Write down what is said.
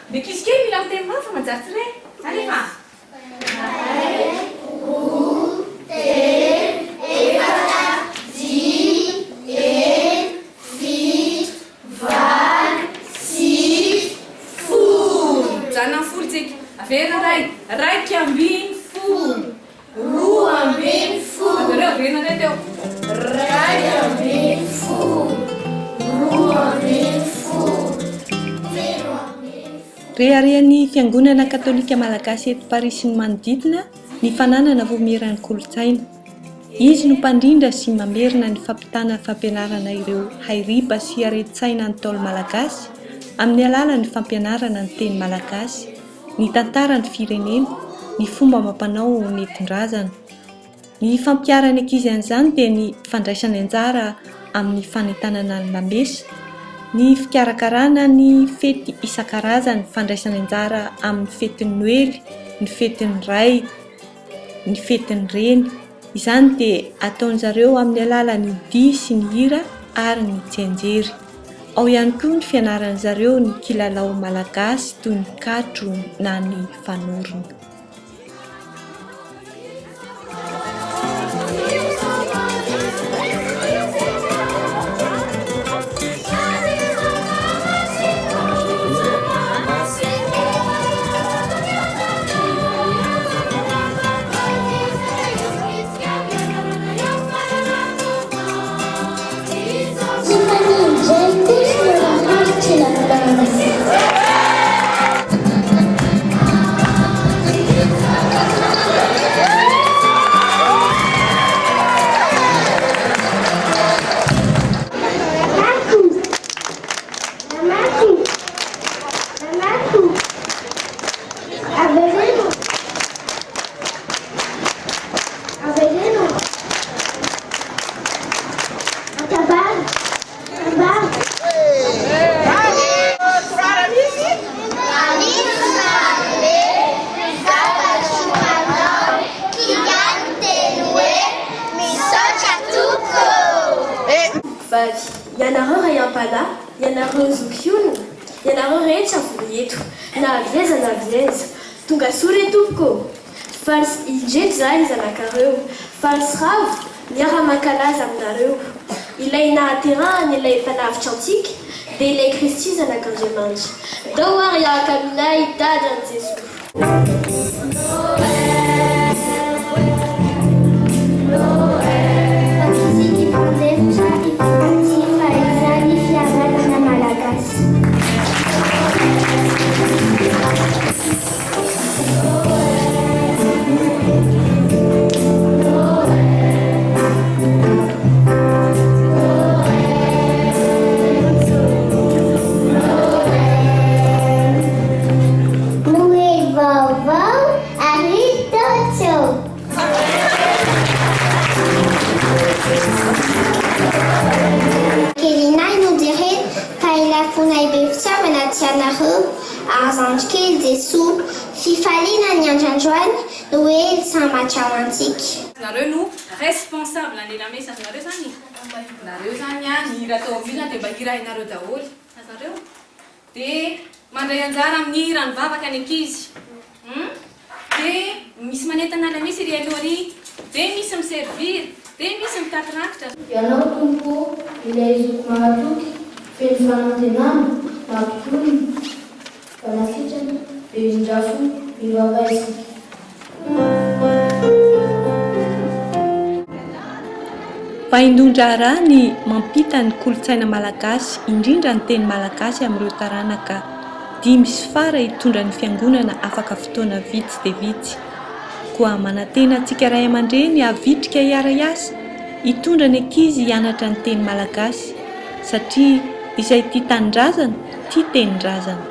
Ny ankizy kely mila miteny mafy fa manjary tsy re. Alefa! Iray, roa, telo, efatra, dimy, enina, fito, valo, sivy, folo. Mijanona amin'ny folo tsika. Averina indray. 11. 12. Avereo averina indray teo. 11, 12, 13. Reharehan'ny Fiangonana Katolika Malagasy eto Paris sy ny manodidina ny fananana Vaomieran'ny Kolontsaina. Izy no mpandrindra sy mamerina ny fampitana fampianarana ireo hairiba sy haren-tsaina Ntaolo Malagasy amin'ny alalan'ny fampianarana ny teny malagasy, ny tantaran'ny firenena, ny fomba amam-panao nentin-drazana. Ny fampiharan'ny ankizy an'izany dia ny fandraisany anjara amin'ny fanentanana ny lamesa, ny fikarakarana ny fety isan-karazany, fandraisany anjara amin'ny fetin'ny Noely, ny fetin'ny Ray, ny fetin'ny Reny. Izany dia ataon-jareo amin'ny alalan'ny dihy sy ny hira ary ny tsianjery. Ao ihany koa ny fianaran-jareo ny kilalao malagasy toy ny katro na ny fanorona. Ianareo ray am-panahy, ianareo zokiolona, ianareo rehetra vory eto, na avy aiza na avy aiza, tonga soa re tompoko ô! Faly sy indreto izahay zanakareo, faly sy ravo, miara-mankalaza aminareo. Ilay nahaterahany ilay Mpanavotra antsika, dia ilay Kristy Zanak'Andriamanitra. Ndao ary hiaraka aminay hitady an'i Jesoa. Noely vaovao ary Totso. Kelinay no jerena fa ilay fonay be fitiavana tsy anareo ary zandry kely Jesoa. Fifaliana ny andro androany, Noely sambatra ho antsika. Nareo no responsable an'le lamesa nareo zany? Nareo zany an, ny hira atao amin'io zany dia mba hirahinareo daholo, azonareo? Dia mandray anjara amin'ny hiran'ny vavaka ny ankizy. Hum? Dia misy manentana lamesa ery aloha ery, dia misy mi-servir, dia misy mitaty rakitra. Ianao Tompo ô, ilay zoky mahatoky, feno fanantenana, mampitony, Mpanasitrana, be indrafo, mivavaha isika. Vaindohan-draharaha ny mampita ny kolontsaina malagasy, indrindra ny teny malagasy amin'ireo taranaka dimy sy fara hitondra ny fiangonana afaka fotoana vitsy dia vitsy. Koa manantena antsika ray aman-dreny havitrika hiara-hiasa hitondra ny ankizy hianatra ny teny malagasy satria izay tia tanindrazana tia tenindrazana.